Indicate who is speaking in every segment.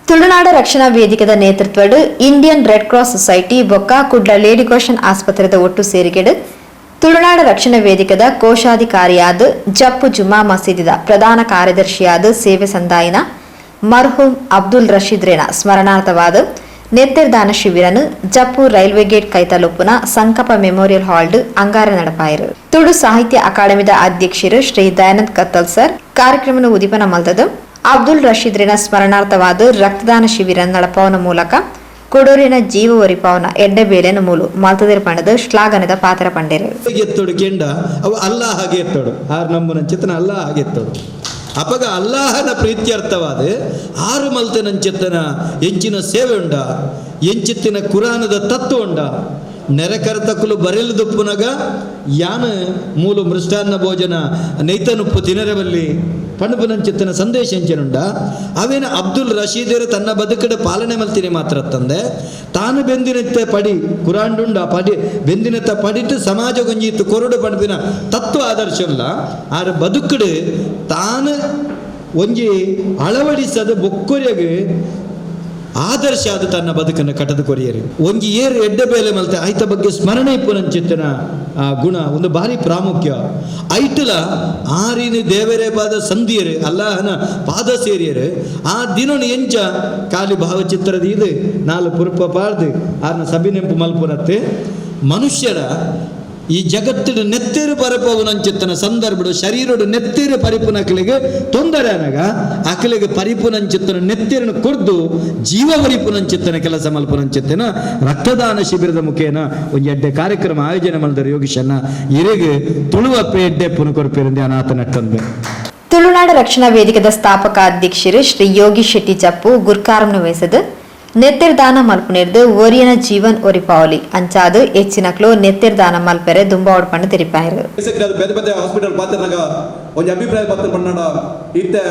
Speaker 1: ತುಳುನಾಡ ರಕ್ಷಣಾ ವೇದಿಕೆದ ನೇತೃತ್ವಡ್ Indian red cross society ಬೊಕ್ಕ ಕುಡ್ಲ ಲೇಡಿ ಗೋಷನ್ ಆಸ್ಪತ್ರೆದ ಒಟ್ಟು ಸೇರಿಗೆಡ್ ತುಳುನಾಡ ರಕ್ಷಣಾ ವೇದಿಕೆದ ಕೋಶಾಧಿಕಾರಿಯಾದ ಜಪ್ಪು ಜುಮಾ ಮಸೀದಿದ ಪ್ರಧಾನ ಕಾರ್ಯದರ್ಶಿಯಾದ ಸೇವೆ ಸಂದಾಯಿನ ಮರ್ಹೂಮ್ ಅಬ್ದುಲ್ ರಶೀದ್ ರೇನ ಸ್ಮರಣಾರ್ಥವಾದ ನೆತ್ತೆರ್ದಾನ ಶಿಬಿರನು ಜಪ್ಪು ರೈಲ್ವೆ ಗೇಟ್ ಕೈತಲುಪ್ಪುನ ಸಂಕಪ ಮೆಮೋರಿಯಲ್ ಹಾಲ್ಡ್ ಅಂಗಾರ ನಡಪಾಯರು. ತುಳು ಸಾಹಿತ್ಯ ಅಕಾಡೆಮಿದ ಅಧ್ಯಕ್ಷರು ಶ್ರೀ ದಯಾನಂದ್ ಕತ್ತಲ್ ಸರ್ ಕಾರ್ಯಕ್ರಮನ ಉದಿಪನ ಮಲ್ತದು ಅಬ್ದುಲ್ ರಶೀದ್ ರೇನ ಸ್ಮರಣಾರ್ಥವಾದ ರಕ್ತದಾನ ಶಿಬಿರ ನಡಪಾವನ ಮೂಲಕ ಕೊಡೂರಿನ ಜೀವ ಒರಿಪಾವನ ಎಡ್ಡೆ ಬೇಲೆನ ಮೂಲು ಮಲ್ತದಿರ್ ಪಂಡದು ಶ್ಲಾಘನದ ಪಾತ್ರ ಪಂಡೇರು.
Speaker 2: ಎತ್ತೋಡು ಕೆಂಡ ಅವು ಅಲ್ಲಾಹಗೆ ಎತ್ತೋಡು ಆರು ನಂಬುನ ಚಿತ್ತನ ಅಲ್ಲಾಹಗೆ ಎತ್ತೋಡು. ಅಪಗ ಅಲ್ಲಾಹನ ಪ್ರೀತ್ಯರ್ಥವಾದ ಆರು ಮಲ್ತನಂಚಿತ್ತನ ಎಂಚಿನ ಸೇವೆ ಉಂಡ, ಎಂಚಿತ್ತಿನ ಕುರಾನದ ತತ್ವ ಉಂಡ. ನೆರೆಕರ್ತಕುಲು ಬರೆಲು ದುಪ್ಪುನಗ ಯಾನ ಮೂಲು ಮೃಷ್ಟಾನ್ನ ಭೋಜನ ನೈತನುಪ್ಪು ತಿನರವಲ್ಲಿ ಪಣಪುನಂಚಿತ್ತನ ಸಂದೇಶ ಎಂಚನುಂಡ. ಅವೇನ ಅಬ್ದುಲ್ ರಶೀದರ್ ತನ್ನ ಬದುಕಡ ಪಾಲನೆ ಮಲ್ತಿನಿ ಮಾತ್ರ ತಂದೆ ತಾನು ಬೆಂದಿನತ್ತೆ ಪಡಿ ಕುರಾಂಡುಂಡ ಪಡಿ ಬೆಂದಿನತ್ತ ಪಡಿಟ್ಟು ಸಮಾಜ ಗೊಂಜಿತ್ತು ಕೊರಡು ಪಣಪಿನ ತತ್ವ ಆದರ್ಶಲ್ಲ. ಆರ ಬದುಕಡು ತಾನು ಒಂಜಿ ಅಳವಡಿಸದ ಬೊಕ್ಕೊರೆಗೆ ಆದರ್ಶ ಅದು ತನ್ನ ಬದುಕನ್ನು ಕಟ್ಟದು ಕೊರಿಯರು. ಒಂಜಿ ಏರು ಎಡ್ಡೆ ಬೇಲೆ ಮಲ್ತೆ ಆಯ್ತ ಬಗ್ಗೆ ಸ್ಮರಣೆ ಇಪ್ಪುನಂಚಿತ್ತನ ಆ ಗುಣ ಒಂದು ಭಾರಿ ಪ್ರಾಮುಖ್ಯ. ಐಟಲ ಆರಿನ ದೇವರೇ ಪಾದ ಸಂಧಿಯರು ಅಲ್ಲಾಹನ ಪಾದ ಸೇರಿಯರು ಆ ದಿನನು ಎಂಚ ಖಾಲಿ ಭಾವಚಿತ್ರದ ಇದು ನಾಲು ಪುರುಪ ಪಾಡ್ದು ಆರ್ನ ಸಭಿನೆಂಪು ಮಲ್ಪುನತ್ತೆ. ಮನುಷ್ಯರ ಈ ಜಗತ್ತಿನ ನೆತ್ತಿರು ಪರಪವನಂಚಿತ್ತನ ಸಂದರ್ಭಡು ಶರೀರಡು ನೆತ್ತಿರು ಪರಿಪುನಕಲಿಗೆ ತೊಂದರೆ ಅನಗ ಅಕಲಿಗೆ ಪರಿಪುನಂಚಿತ್ತನ ನೆತ್ತಿರನ್ನು ಕೊರ್ದು ಜೀವ ಪರಿಪುನಂಚಿತ್ತನ ಕೆಲಸ ಮಲ್ಪುನಂಚಿತ್ತನ ರಕ್ತದಾನ ಶಿಬಿರದ ಮುಖೇನ ಒಂದು ಎಡ್ಡೆ ಕಾರ್ಯಕ್ರಮ ಆಯೋಜನೆ ಮಾಡಿದರು ಯೋಗೀಶನ್ನ ಇರೆಗೆ ತುಳುವಪ್ಪೆ ಎಡ್ಡೆ ಪುನಕೊರ್ಪೇರಂದೆ ಅನಾಥ ನಟ್ಟಂದೆ.
Speaker 1: ತುಳುನಾಡ ರಕ್ಷಣಾ ವೇದಿಕೆದ ಸ್ಥಾಪಕ ಅಧ್ಯಕ್ಷರು ಶ್ರೀ ಯೋಗಿ ಶೆಟ್ಟಿ ಜಪ್ಪು ಗುರ್ಕಾರಂನು ವೇಸದು ನೆತ್ತೆರ್ದಾನ ಮಲ್ಪುನೆರ್ದು ಒರಿಯನ ಜೀವನ್ ಒರಿಪಾವಲಿ ಅಂಚಾದು ಹೆಚ್ಚಿನಕ್ಲು ನೆತ್ತೆರ್ದಾನ ಮಲ್ಪೆರೆ ದುಂಬಾವಡ್ ಪಂಡ ತೆರಿಪಾಯರು.
Speaker 3: ಬೇಸಿಕಲಿ ಅದು ಬೇರೆ ಬೇರೆ ಹಾಸ್ಪಿಟಲ್ ಪಾತ್ರನಾಗ ಒಂಜಿ ಅಭಿಪ್ರಾಯ ಪತ್ರ ಪಣ್ಣಾಡ ಇತ್ತೆ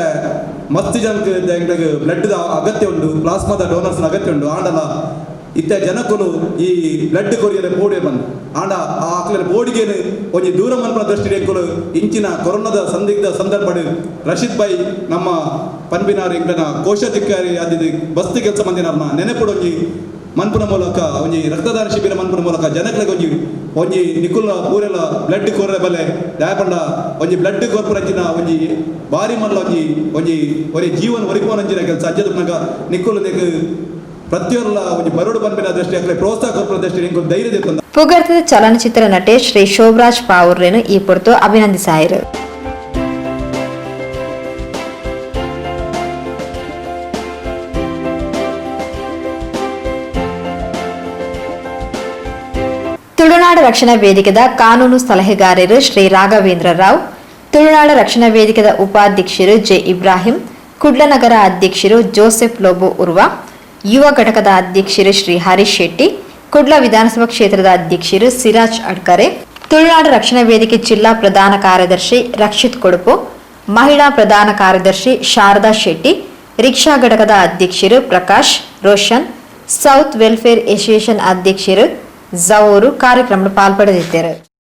Speaker 3: ಮಸ್ತ್ ಜನಕ್ಕೆ ಎಂಕ್ಲೆಗ್ ಬ್ಲಡ್ ಅಗತ್ಯ ಉಂಡು, ಪ್ಲಾಸ್ಮಾದ ಡೋನರ್ಸ್ ಅಗತ್ಯ ಉಂಡು. ಆಂಡಲ ಇತ್ತೆ ಜನಕ್ಕುಲು ಈ ಬ್ಲಡ್ ಕೊರಿಯರೆ ಪೋಡಿಯರ್ ಬಂದು ಆಂಡ ಆ ಅಕ್ಲೆನ ಬೋಡಿಗೇನು ಒಂಜಿ ದೂರ ಮನ್ಪುನ ದೃಷ್ಟಿ ಎಂಕುಲು ಇಂಚಿನ ಕೊರೋನಾದ ಸಂದಿಗ್ಧ ಸಂದರ್ಭಡ್ ರಶೀದ್ ಬೈ ನಮ್ಮ ಪನ್ಪಿನಾರ್ ಎಂಕ್ಲೆನ ಕೋಶಾಧಿಕಾರಿ ಆದಿದ್ದು ಬಸ್ತಿ ಕೆಲಸ ಮಂದಿನಾರ್ನ ನೆನಪುಡು ಒಂಜಿ ಮನ್ಪುನ ಮೂಲಕ ಒಂಜಿ ರಕ್ತದಾನ ಶಿಬಿರ ಮನ್ಪುನ ಮೂಲಕ ಜನಕ್ಲೆಗ್ ಒಂಜಿ ಒಂಜಿ ನಿಕುಲ್ನ ಪೂರೆಲ ಬ್ಲಡ್ ಕೊರ್ರೆ ಬಲೆ ದಾಯಪಂಡ ಒಂಜಿ ಬ್ಲಡ್ ಕೊರ್ಪುರಂಚಿನ ಒಂಜಿ ಬಾರಿ ಮಲ್ಲ ಒಂಜಿ ಒಂಜಿ ಒರಿ ಜೀವನ ಒರಿಪುನಂಚಿನ ಕೆಲಸ ಅಜ್ಜದ ನಿಕುಲು ನೆಕ್ ಪ್ರತಿಯೊಲ್ಲ ಒಂಜಿ ಬರೋಡು ಪನ್ಪಿನ ದೃಷ್ಟಿ ಅಕ್ಲೆ ಪ್ರೋತ್ಸಾಹ ಕೊರ್ಪುನ ದೃಷ್ಟಿ ನಿಕುಲು ಧೈರ್ಯ ದೆತ್ತೊಂದ.
Speaker 1: ಪುಗರ್ತದ ಚಲನಚಿತ್ರ ನಟೆ ಶ್ರೀ ಶೋಭರಾಜ್ ಪಾವೂರ್ರೆನು ಈ ಪೊರ್ತು ಅಭಿನಂದಿಸಾಯರು. ತುಳುನಾಡ ರಕ್ಷಣಾ ವೇದಿಕೆದ ಕಾನೂನು ಸಲಹೆಗಾರರು ಶ್ರೀ ರಾಘವೇಂದ್ರ ರಾವ್, ತುಳುನಾಡ ರಕ್ಷಣಾ ವೇದಿಕೆದ ಉಪಾಧ್ಯಕ್ಷರು ಜೆ ಇಬ್ರಾಹಿಂ, ಕುಡ್ಲನಗರ ಅಧ್ಯಕ್ಷರು ಜೋಸೆಫ್ ಲೋಬೋ ಉರ್ವ, ಯುವ ಘಟಕದ ಅಧ್ಯಕ್ಷರು ಶ್ರೀ ಹರೀಶ್ ಶೆಟ್ಟಿ, ಕುಡ್ಲ ವಿಧಾನಸಭಾ ಕ್ಷೇತ್ರದ ಅಧ್ಯಕ್ಷರು ಸಿರಾಜ್ ಅಡ್ಕರೆ, ತುಳುನಾಡು ರಕ್ಷಣಾ ವೇದಿಕೆ ಜಿಲ್ಲಾ ಪ್ರಧಾನ ಕಾರ್ಯದರ್ಶಿ ರಕ್ಷಿತ್ ಕೊಡುಪು, ಮಹಿಳಾ ಪ್ರಧಾನ ಕಾರ್ಯದರ್ಶಿ ಶಾರದಾ ಶೆಟ್ಟಿ, ರಿಕ್ಷಾ ಘಟಕದ ಅಧ್ಯಕ್ಷರು Prakash Roshan, south welfare association ಅಧ್ಯಕ್ಷರು ಜವೂರು ಕಾರ್ಯಕ್ರಮ ಪಾಲ್ಪಡೆದಿದ್ದರು.